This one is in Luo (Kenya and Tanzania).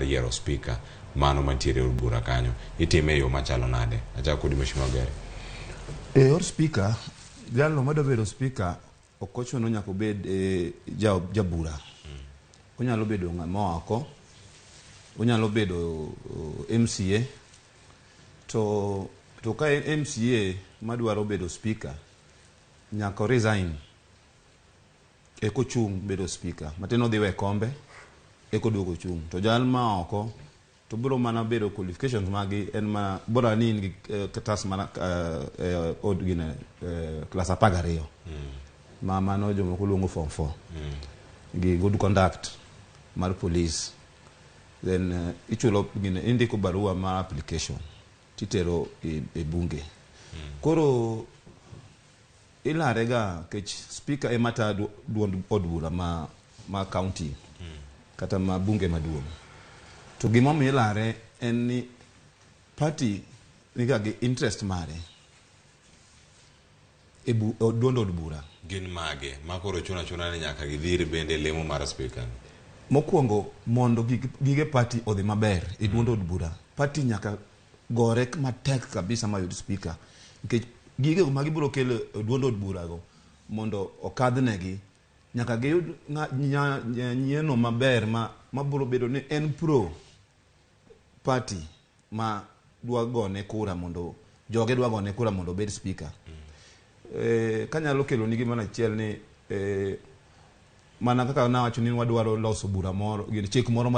yiero spika mano mantiere e od bura kanyo. Itime e yo machalo nade? Achako kodi Mheshimiwa Gere. E yor spika, jalno madwa bedo spika ok ochuno nyaka obed e, ja, jabura. Onyalo bedo ng'ama oa oko, onyalo bedo MCA, to, to ka en MCA madwaro bedo spika, nyaka o resign eka ochung' bedo spika. Matin odhi we kombe eka oduogo ochung'. To jal ma oko to biro mana bedo qualifications magi en mana bora ni in gi katas mana od gine klas 12 ma mano jomoko luongo form 4 gi good conduct mar police, then ichulo gine, indiko barua mar application titero e bunge. Koro ilare ga kech speaker ema ta duond od bura ma county kata ma bunge maduong'. To gimomiyo ilare en ni party niga gi interest mare e duond od bura. Gin mage ma koro chuno achuna ni nyaka gidhir bende lemo mar spika? Mokwongo, mondo gige party odhi maber e duond od bura, party nyaka gore matek kabisa mayud speaker, nikech gige ma gibiro kelo e duond od bura go mondo okadhnegi nyaka giyud nyieno maber ma biro bedo ni en pro party ma dwa gone kura, mondo joge dwa gone kura mondo obed speaker. Kanyalo kelo nigi mana achiel ni mana kaka nawacho ni wadwaro loso bura moro, gin chik moro ma